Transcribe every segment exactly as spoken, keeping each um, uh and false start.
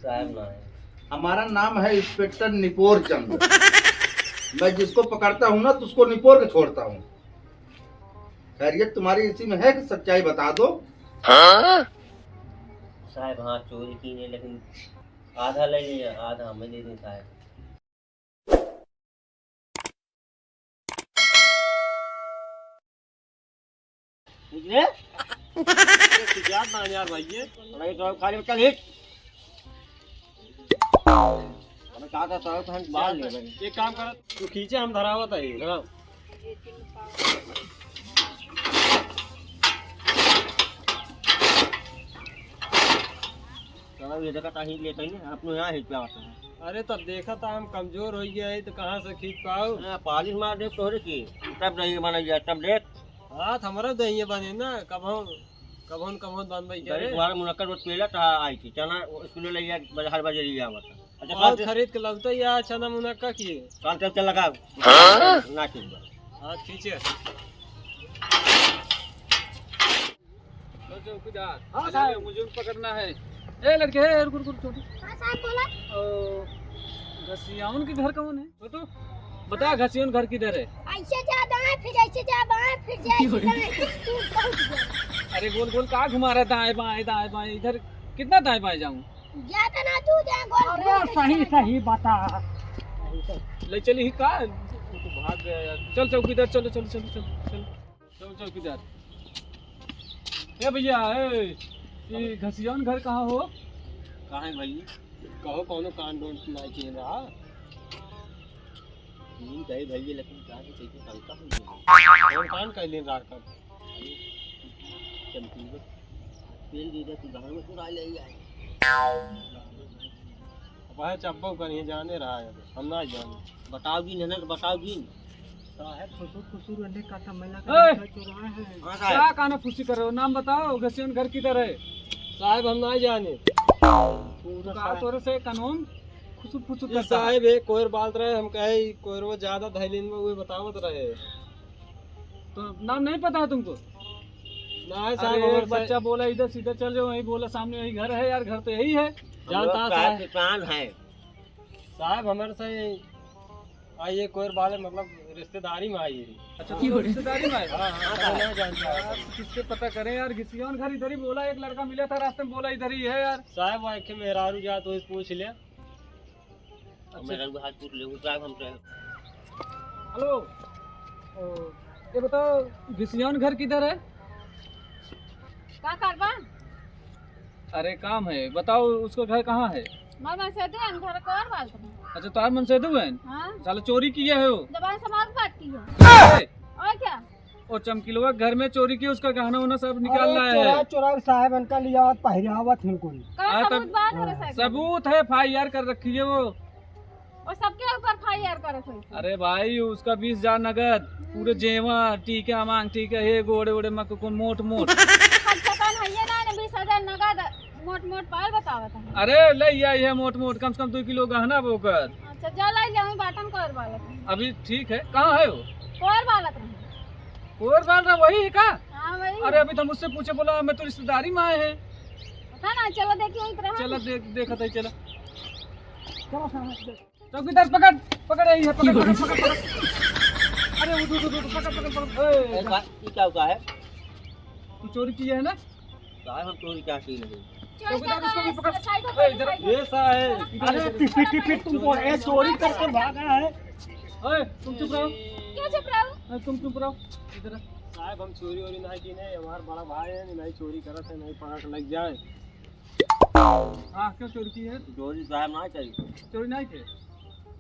साहब ना है। हमारा नाम है इंस्पेक्टर निपोर चंद। मैं जिसको पकड़ता हूँ ना, तो उसको निपोर के छोड़ता हूँ। खैरियत तुम्हारी इसी में है कि सच्चाई बता दो। साहब, हाँ, चोरी की है, लेकिन आधा ले लिए, आधा हमें दे दें साहब। ठीक है? ये कुछ याद ना यार भाई, ये। अरे, तो खाली बच्चा, हिट। अबे, का, का, का, का, हम बाल ले भाई। एक काम कर, तू खींचे, हम धरावत है। हाँ। चलो, ये देखा, ताही लेते हैं, अपने यहाँ ही क्या होता है। अरे, तब देखा था, हम कमजोर हो गया है, तो कहाँ से खींच पाओ? हाँ, पालिश मार दे तोहरे की, तब नहीं बना गया, तब देख। हाथ हमारा दहिए बने ना, कबहुँ, कबहुँ न कबहुँ बन भाई, क्या गरीब रे? तुम्हारा मुनक्कर वो पेला था, आई थी, चना, वो स्कूल ले गया, बाजार बाजार ले गया हुआ था। अच्छा, बहुत शांति खरीद के लगता है यार, चना मुनक्का की। शांति से लगा। हाँ? ना ठीक बा। हाँ, खींचे। लो चौकीदार, हाँ, आ जाओ, साहब। मुझे उनको पकड़ना है। ए लड़के, ए, रुक, रुक, रुक, छोटू। हाँ, साहब, बोला। ओ, घसियाउन के घर कौन है? छोटू, बता, घसियाउन घर किधर है? ऐसे जा दाएं, फिर ऐसे जा बाएं, फिर जा ऐसे दाएं, फिर तू पहुंच गया। अरे गोल गोल का घुमा रहा है, दाएं बाएं, दाएं बाएं, इधर कितना दाएं बाएं जाऊं? ज्यादा ना तू जा, गोल अरे गोल सही, सही बता। ले चली ही का? वो तो भाग गया यार। चल चौकीदार, चलो, चलो, चलो, चलो, चलो। चलो चौकीदार। ए भैया, ए, ई घसियाउन घर कहाँ हो? कहाँ है भाई? कहो, कौनो कांड उंड ना किए रहा? नहीं कहे भैया, लेकिन कहाँ से कैसे शंका हुई है? कौन कांड कर ले रहा था? चमकीला तेल दे दे, तू घर में चुरा ले आए। अब है चब्बो करिए, जाने रहा है, हम ना जाने। बताओ जी, ननद, बताओ जी। साहब, खुसुर खुसुर रहने का था, मैं लगा ए! चुरा है। हाँ, साहब। क्या काना फूसी कर रहे हो? नाम बताओ, घसियाउन घर किधर है? साहब, हम ना जाने। पूरा कहा साहब। तोरे से कानून खुसुर फुसुर ये करता है। साहब, एक कोयर बाल रहे, हम कहे, "ई कोयरवा ज्यादा धैलिन में," वो बतावत रहे। तो नाम नहीं पता है तुमको? ना है साहब, अरे, हमारे एक बच्चा से बोला, "इधर सीधा चल जाओ, वहीं बोला, सामने वही घर है यार, घर तो यही है।" हम लोग जानता साहब। किसान हैं। साहब, हमारे से आई है कोयर बाले, मतलब, रिश्तेदारी में आई है। अच्छा, तुम लोग रिश्तेदारी में आए? हाँ, हाँ, हाँ, साहब। मैं जानता हूँ। आप किससे पता करें यार, घिसियाउन घर इधर ही बोला, एक लड़का मिला था रास्ते में, बोला इधर ही है यार। साहब, वहाँ के मेहरारू जात हो, पूछ लिया। अच्छा। मेहरारू हाथ पूछ ले, वो साहब हम तो। हेलो, ओ, ये बताओ, घिसियाउन घर किधर है? का करबा? अरे काम है, बताओ उसका घर कहाँ है? हमार मनसेधु है, घर को और बात नहीं। अच्छा, तोहार मनसेधु है? हाँ। साला चोरी किया है वो। जबान संभाल के बात की है। ए! और क्या? और चमकीलवा घर में चोरी की, उसका गहना उहना सब निकाल अरे लाया है। चोरा, चोरा साहब इनका लिया और पहिरावत है इनको। का हाँ, सबूत तब बा तोरे साथ? सबूत है, एफ आई आर कर रखी है वो। और सबके ऊपर एफ आई आर करत है। अरे भाई, उसका बीस हजार नगद, पूरे जेवर, टीका मांग, टीका, हे गोड़े, ओड़े, मक, कौन मोट, मोट। खर्चा कौन है ये ना, ना बीस हजार नगद, मोट, मोट पाल बतावत है। अरे, ले आई है मोट, मोट, कम से कम दो किलो गहना बोकर। अच्छा, जा लाई ले, हम बाटन कोर बालत रहे। अभी ठीक है, कहाँ है वो? कोर बालत रहे। कोर बाल रहा, वही है का? हाँ, वही। अरे, अभी तो मुझसे पूछे, बोला, "मैं तो रिश्तेदारी में आए हैं।" पता ना, चलो देखिए, वहीं पे रहा। चलो, देख, देखा था, चलो। चलो, साहब, चलो। चौकीदार पकड़, पकड़, यही है, पकड़, पकड़, पकड़, पकड़। अरे, उठ, उठ, उठ, उठ, पकड़, पकड़, पकड़। ए, ए, का, ये क्या हुआ है? तू चोरी किया है ना? साहब, हम चोरी क्या की नहीं। चोरी चौकीदार, क्या उसको भी है? पकड़। साइड हो, ए, इधर। साइड हो। ये साहब। अरे, टिपी, टिपी, तुमको, ए, चोरी करके भागा है। ए, तुम चुप रहो। क्या चुप रहो? ए, तुम चुप रहो। इधर। साहब, हम चोरी वोरी नहीं की नहीं, हमारा बड़ा भाई है, नहीं चोरी करत है, नहीं पकड़ के लग जाए। हाँ, क्यों चोरी की है? चोरी साहब ना चाहिए। चोरी नहीं के?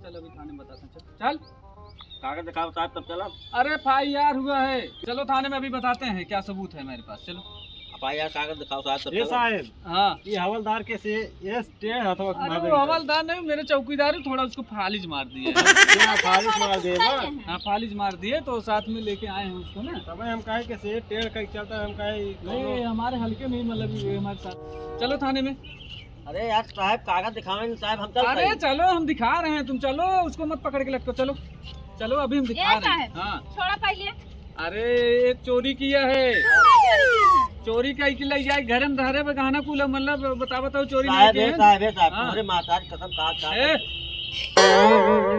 चल, अभी थाने में बताते हैं, चल। चल। कागज दिखाओ साहब, तब चला। अरे, एफ आई आर हुआ है। चलो थाने में, अभी बताते हैं क्या सबूत है मेरे पास। चलो। एफ आई आर कागज दिखाओ साहब, तब ये चला। साहब, हाँ। ये हवलदार के से, ये टेढ़ हथवा घुमा अरे, वो देता है। हवलदार नहीं, मेरे चौकीदार ही, थोड़ा उसको फालिज मार दिए। क्या फालिज मार दिए ना? हाँ, फालिज मार दिए, तो साथ में लेके आए हैं उसको ना। तब हम कहे कि से टेढ़ कहीं चलता है, हम कहे नहीं, कौनो ये हमारे हल्के में ही, मतलब, ये हमारे साथ। चलो थाने में। अरे यार साहब, कागज दिखावे नहीं साहब, हम चल अरे रहे हैं। चलो, हम दिखा रहे हैं, तुम चलो, उसको मत पकड़ के लटको, चलो, चलो, अभी हम दिखा ये रहे हैं। साहब, हाँ। छोड़ा पहले। अरे, एक चोरी किया है। तुमने चोरी किया है? चोरी कइ के लइ जाए, घरे में धरे बा गहना कुल, मतलब, बता, बताओ, चोरी नहीं साहब, किए ए हैं? साहब, ए साहब, हाँ। तोरे माता की कसम खा, खा ए,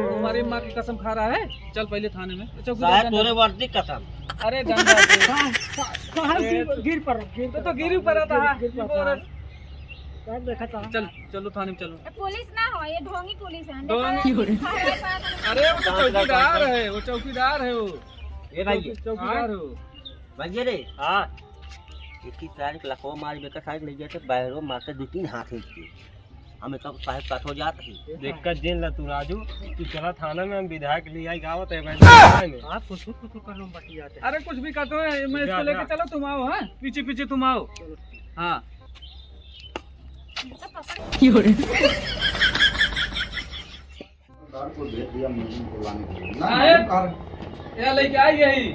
तुम्हारी माँ की कसम खा रहा है? चल पहले थाने में। चौकीदार साहब, जान तोरे दे। वर्दी कसम। अरे गंदा दे। कहाँ, कहाँ, कहाँ ए, गिर, गिर पड़ा, गिर तो, तो पड़ा, गिर ही पड़ा था, गिर, गिर गिर पड़ा पड़ा। था। साहब, देखा था। चल, चलो थाने में चलो। ए, पुलिस ना हो, ये ढोंगी पुलिस है। ढोंगी। देखा है, खा रहा है, खा रहा है। अरे, वो तो चौकीदार है, वो चौकीदार है वो। ए भाई, चौकी-, चौकीदार हाँ? है वो। भैया रे। हाँ। एक ही तारीख लखवा मार बेकर साइड ले गया था, बाहरों मारते दो तीन हाथ खींच के। हम एक साहब कट हो जात है। देखकर जेल ला तू राजू, तू चला थाना में, हम विधायक ले आई गावत है, मैं थाना में। आप कुछ, कुछ, कुछ कर लो, बतियाते हैं। अरे कुछ भी करते हो, मैं इसको जा, लेके जा। चलो, तुम आओ, हाँ? पीछे, पीछे तुम आओ। चलो। हाँ। सरकार को भेज दिया मुलजिम को लाने के लिए। ना, साहेब, मालूम कहाँ रहे। यहाँ लेके आई यही।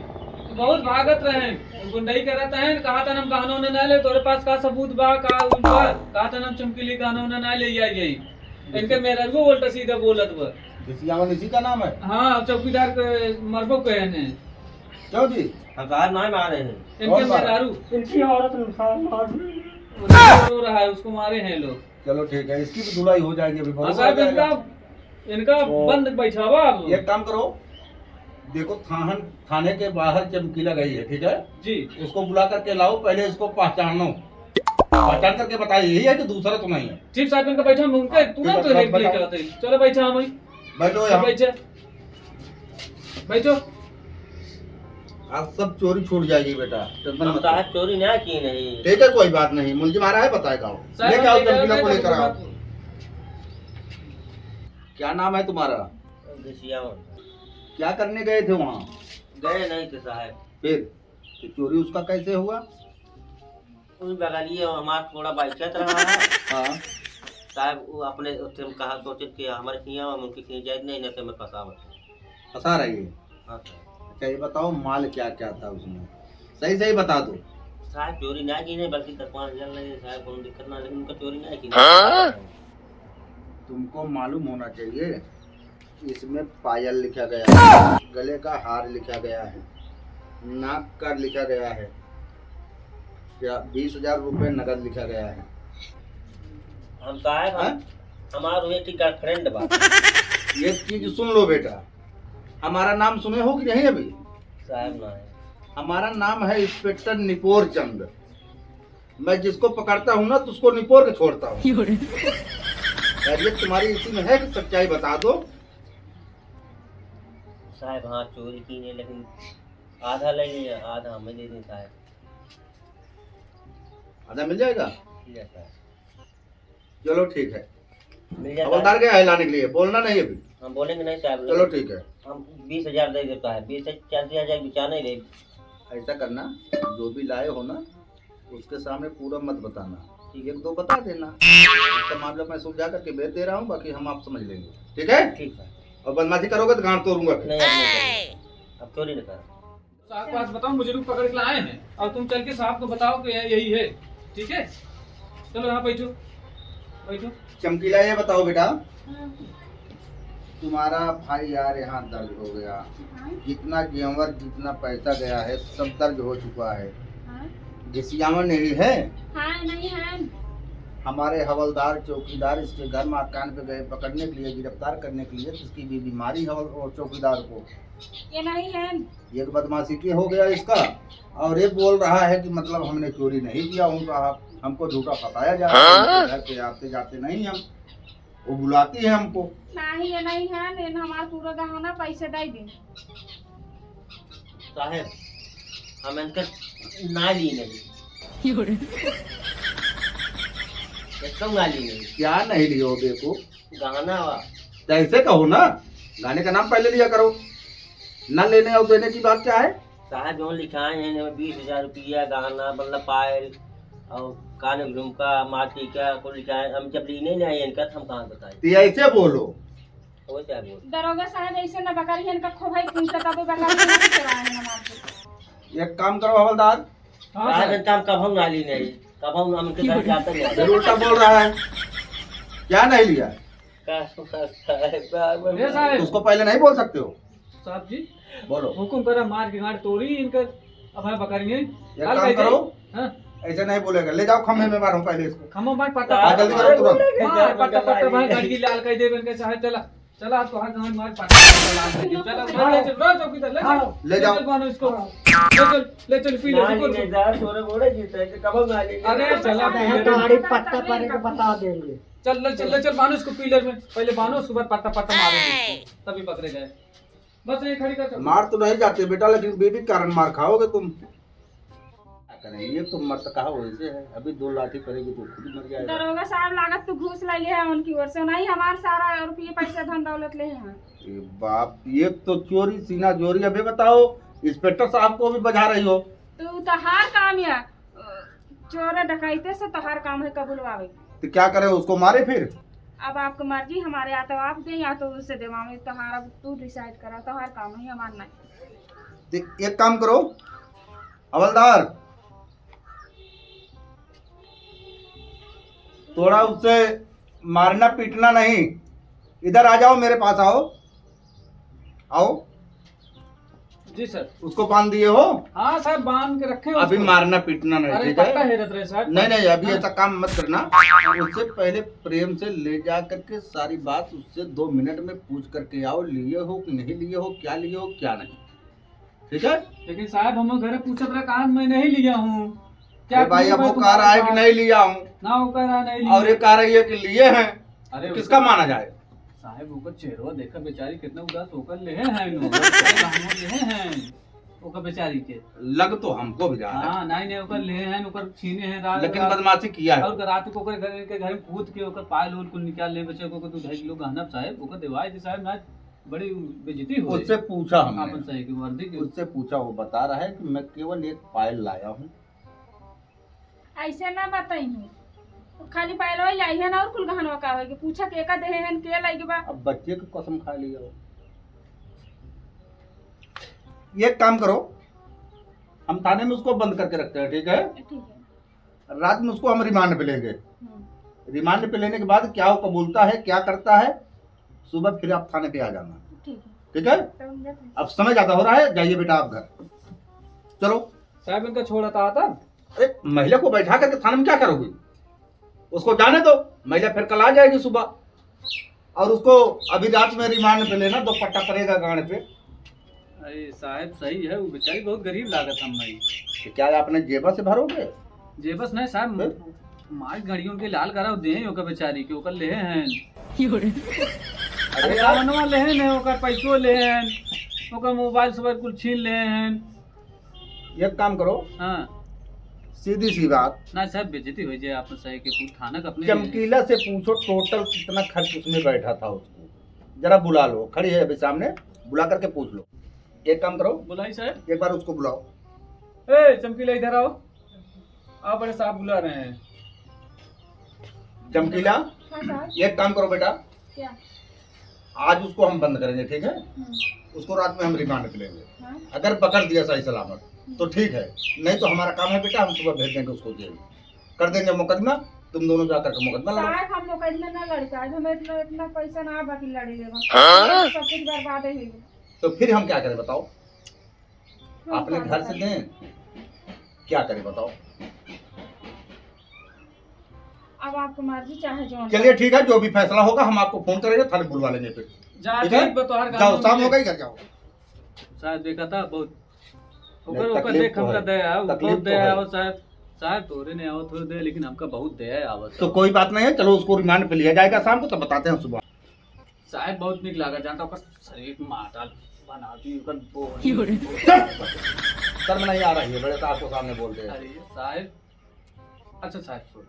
बहुत भागत रहे। गुंडई करत हैं, कहा था हम गहनों ने ना ले, तोरे पास का सबूत बा, का उनका, कहा था हम चमकीली गहनों ने ना ले आई यही। इनके मेहररुओ उल्टा सीधा बोलत बा। घिसियावन इसी का नाम है? हाँ, चौकीदार के मरबो कहे ने। क्यों जी? सरकार ना मारे हैं। इनके कौन मारा? मेहरारू। इनकी औरत नुकसान मार दी। रो रहा है, उसको मारे हैं लोग। चलो ठीक है, इसकी भी धुलाई हो जाएगी अभी, हाँ भरोसा साहब, आ जाएगा। इनका, इनका तो बंद बैठावा अब। एक काम करो, देखो थान-, थाने के बाहर चमकीला गई है, ठीक है? जी। उसको बुला करके लाओ, पहले इसको पहचानो, पहचान करके बताइए, यही है कि दूसरा तो नहीं है? ठीक साहब, इनका बैठा, हम उनके हाँ, तुरंत ठीक है, रेट लेके बताओ। आते हैं। चलो बैठा हम। बैठो यहाँ। बैठे। बैठो। आज सब चोरी छूट जाएगी बेटा, टेंशन हम मत लो। साहब चोरी ना की नहीं। ठीक है, कोई बात नहीं, मुलजिम आ रहा है, बताएगा वो। साहब, लेके आओ, हम लेके चमकीला को आएंगे, लेकर आओ। बात। क्या नाम है तुम्हारा? घिसियावन। क्या करने गए थे वहाँ? गए नहीं थे साहब। फिर? तो चोरी उसका कैसे हुआ? उस बगलिए हमार थोड़ा बैठत रहा है। हाँ। साहब, वो अपने उत्थे में कहा, सोचे कि हमारे खिया, हम उनके खिया जाए नहीं, नहीं तो मैं फंसावत है। फंसा रही है? हाँ, साहब। अच्छा, ये बताओ, माल क्या क्या था उसमें? सही सही बता दो। साहब, चोरी ना की नहीं, बल्कि दस पाँच हजार लगे, साहब, कोनो दिक्कत ना, लेकिन उनका चोरी ना की नहीं। हाँ? तुमको मालूम होना चाहिए, इसमें पायल लिखा गया है, गले का हार लिखा गया है, नाक का लिखा गया है, क्या बीस हजार रुपये नगद लिखा गया है। हम साहब, हम, हाँ? हमार वो एक girlfriend बा। एक चीज सुन लो बेटा, हमारा नाम सुने हो कि नहीं अभी? साहब ना है। हमारा नाम है इंस्पेक्टर निपोर चंद। मैं जिसको पकड़ता हूँ ना, तो उसको निपोर के छोड़ता हूँ। खैरियत तुम्हारी इसी में है कि सच्चाई बता दो। साहब, हाँ, चोरी की है, लेकिन आधा ले लिए, आधा हमें दे दें, साहब। आधा मिल जाएगा? ठीक है, साहब। चलो, ठीक है। मिल जाता हवलदार है। गया है लाने के लिए, बोलना नहीं अभी। हम बोलेंगे नहीं, साहब। चलो, ठीक है। हम बीस हजार दे देता है, बीस से चालीस हजार बिचाने रहे। ऐसा करना, जो भी लाए हो ना, उसके सामने पूरा मत बताना, ठीक है। एक दो बता देना। इसका मामला मैं सुलझा करके भेज दे रहा हूँ, बाकी हम आप समझ लेंगे, ठीक है? ठीक है। और बदमाशी करोगे तो गांड तोड़ूंगा फिर। नहीं, अब नहीं करेंगे। अब चोरी नहीं करेंगे। साहब के पास बताओ, मुझे भी पकड़ के लाए हैं, और तुम चल के साहब को बताओ कि यह यही है, ठीक है? चलो यहाँ बैठो, बैठो। चमकीला, ये बताओ बेटा, हाँ। तुम्हारा एफ आई आर यहाँ दर्ज हो गया, हाँ। जितना जेवर, जितना पैसा गया है, सब दर्ज हो चुका है। हाँ। घिसियावन नहीं है? हाँ, नहीं है। हमारे हवलदार चौकीदार इसके घर मकान पे गए पकड़ने के लिए, गिरफ्तार करने के लिए, तो इसकी भी बीमारी है और चौकीदार को। ये नहीं है। ये तो बदमाशी के हो गया इसका, और ये बोल रहा है कि मतलब हमने चोरी नहीं किया हूँ साहब, हमको झूठा फंसाया जा रहा है, हाँ? इनके घर पे आते जाते नहीं हम, वो बुलाती है हमको। नहीं, ये नहीं है, ये हमारा पूरा गहना पैसे दे दे। साहब, हम इनका ना ली नहीं। एकदम ना ली नहीं। क्या नहीं लियो बेवकूफ? गहना वा। तो ऐसे कहो ना, गहने का नाम पहले लिया करो, ना लेने और देने की बात क्या है? साहब, जो लिखाए हैं, इनमें बीस हजार रुपया, गहना, मतलब, पायल और कान में झुमका, माटी का, कुल लिखाए। हम जब लीने नहीं आए इनका, तो हम कहाँ बताएं? तो ऐसे बोलो। वो क्या बोल? दरोगा साहब, ऐसे ना बकरी, इनका खोभाई पूछता, तब बकरी ना चुराए हैं हमारे। एक काम करो हवलदार, हाँ, साहब, साहब। इनका हम कभऊ ना ली नहीं, कभऊ ना हम इनके घर जाते नहीं। फिर उल्टा बोल रहा है, क्या नहीं लिया? का, का, का, का, ए साहब। उसको पहले नहीं बोल सकते हो? साहब जी, बोलो। हुकुम करा, मार के गांड तोड़ी इनकर, अब हम पकड़ेंगे। एक काम करो, हाँ। ऐसे नहीं बोलेगा, ले जाओ खम्भे में मारो पहले इसको। खम्भे मार पट्टा। हाँ, जल्दी करो तुरंत। मार पट्टा, पट्टा, भाई, गाड़ी की लाल कर दे, इनके साहब, चला। चला, तो हर गाँव मार पट्टा, पट्टा, लाल कर दे। चला, उठा, ले चल, रो चौकीदार, ले चल। ले जाओ। ले चल, बांधो इसको। ले चल, ले चल, पी ले, रुको, रुको। अरे, चला, पी ले। गाड़ी पट्टा पर एक बता देंगे। चल, ले चल, ले चल, बांधो इसको पिलर में। पहले बांधो, उसके बाद पट्टा, पट्टा मारो इसको, तभी पकड़े जाए। बस ये खड़ी कर, चल। मार तो नहीं जाते बेटा, लेकिन बीबी के कारण मार खाओगे तुम। क्या करें, ये तो मर्द कहा वैसे है, अभी दो लाठी पड़ेगी तो खुद मर जाएगा। दरोगा साहब, लागत तू घूस ले लिया है उनकी ओर से, नहीं हमार सारा रुपये पैसा धन दौलत ले हैं। ए बाप, एक तो चोरी सीना जोरी, अबे बताओ, इंस्पेक्टर साहब को भी बजा रही हो। तू तोहार काम या, अ, चोर डकैते से तोहार काम है कबुलवावे। तो क्या करें, उसको मारे फिर? अब आपकी मर्जी, हमारे या तो आप दे या तो उसे देवावे, तोहार अब तू डिसाइड करा, तोहार काम है, हमार नहीं। तो एक काम करो हवलदार, थोड़ा उससे मारना पीटना नहीं, इधर आ जाओ, मेरे पास आओ, आओ। जी सर। उसको बांध दिए हो? हाँ सर, बांध के रखे हैं अभी उसको। मारना पीटना नहीं, अरे ठीक है? पट्टा हेरत रहे सर। नहीं, नहीं, अभी हाँ। ऐसा काम मत करना। उससे पहले प्रेम से ले जा करके सारी बात उससे दो मिनट में पूछ करके आओ, लिए हो कि नहीं लिए हो, क्या लिए हो, क्या नहीं, ठीक है? लेकिन साहब, हम घरे पूछत रहे, कहा मैं नहीं लिया हूँ। क्या अरे भाई, अब वो कह रहा है कि नहीं लिया हूँ। ना, वो कह रहा नहीं लिया। और ये कह रही है कि लिए हैं। अरे तो किसका माना जाए? साहब, ओकर चेहरवा देखा, बेचारी कितना उदास होकर ले हैं लोग। ले हैं ओकर बेचारी के। लग तो हमको भी रहा है। हाँ, नहीं, नहीं, ओकर ले हैं, ओकर छीने हैं रात, लेकिन रात बदमाशी किया है। और रात को ओकर घर के घर में कूद के ओकर पायल उल कुल निकाल ले, बच्चे को, को तू ढाई किलो गहना साहब, ओकर देवाई दे साहब, ना बड़ी बेइज्जती हो उससे पूछा हमने। आपन सही की वर्दी की। उससे पूछा, वो बता रहा है कि मैं केवल एक पायल लाया हूँ। ऐसे ना बताई हूँ, खाली पायल वही लाई है ना, और कुल गहनवा का होई कि पूछा के का देहे हैं, के लाई के बा। अब बच्चे को कसम खा लिया हो। ये काम करो, हम थाने में उसको बंद करके रखते हैं, ठीक है? ठीक है। रात में उसको हम रिमांड पे लेंगे। हम्म। रिमांड पे लेने के बाद क्या वो कबूलता है, क्या करता है, सुबह फिर आप थाने पे आ जाना। ठीक है। ठीक है? तो हम जाते हैं। अब समय ज्यादा हो रहा है, जाइए बेटा आप घर। चलो। साहब, इनका छोड़ा था, आता? अरे, महिला को बैठा करके थाने में क्या करोगे? उसको जाने दो, महिला फिर कल आ जाएगी सुबह। और उसको अभी रात में रिमांड पे लेना, दो पट्टा पड़ेगा गांड पे। अरे साहब, सही है, वो बेचारी बहुत गरीब लागत हम भाई। तो क्या आपने जेबा से भरोगे? जेबस नहीं साहब, फिर? मार घड़ियों के लाल कराव दे हैं, ओकर बेचारी के, ओकर लेहे हैं। अरे अरे यार। गहनवा लेहे हैं, ओकर पैसो लेहे हैं, ओकर मोबाइल सोबाइल कुल छीन लेहे हैं। एक काम करो। हाँ। सीधी सी बात। ना साहब, बेइज्जती हो जाए, आप सही के पूछ, थाना का अपने चमकीला से पूछो, टोटल कितना खर्च उसमें बैठा था उसको। जरा बुला लो, खड़ी है अभी सामने, बुला करके पूछ लो। एक काम करो, बुलाई साहब। एक बार उसको बुलाओ। ए, चमकीला, इधर आओ। आओ, बड़े साहब बुला रहे हैं। चमकीला, हाँ साहब। एक काम करो बेटा, क्या? आज उसको हम बंद करेंगे, ठीक है? हम्म। उसको रात में हम रिमांड पे लेंगे। हाँ। अगर पकड़ दिया सही सलामत, हम्म। तो ठीक है, नहीं तो हमारा काम है बेटा, हम सुबह भेज देंगे उसको जेल। कर देंगे मुकदमा, तुम दोनों जा करके मुकदमा लड़ो। साहब, हम मुकदमा ना लड़ पाए, हमें इतना, इतना पैसा ना बाकी लड़ लेगा। हाँ? सब कुछ बर्बाद है। तो फिर हम क्या करें बताओ? हम अपने क्या घर से बताएं? दें, क्या करें बताओ? अब आपकी मर्जी, चाहे जो चलिए ठीक है, जो भी फैसला होगा हम आपको फोन करेंगे, थाने बुलवा लेंगे फिर। जा, ठीक है? ठीक बा, तोहार काम जाओ, हो शाम गई। हो गई, घर जाओ। साहब देखा था बहुत, नहीं, ओकर, ओकर तकलीफ देख तो हमका है, दया आवा, तकलीफ बहुत तो दया है। आवा साहब। साहब तोरे नहीं आवा थोड़ी देर, लेकिन हमका बहुत दया आवा तो साहब। कोई बात नहीं है, चलो उसको रिमांड पे लिया जाएगा शाम को, तब बताते हैं सुबह। साहब बहुत निक लागा जानता, ओकर शरीर माडल बना दी, ओकर बोन। चुप! शर्म नहीं आ रही है, बड़े साहब को सामने बोलते हैं। अरे साहब, अच्छा साहब सुन।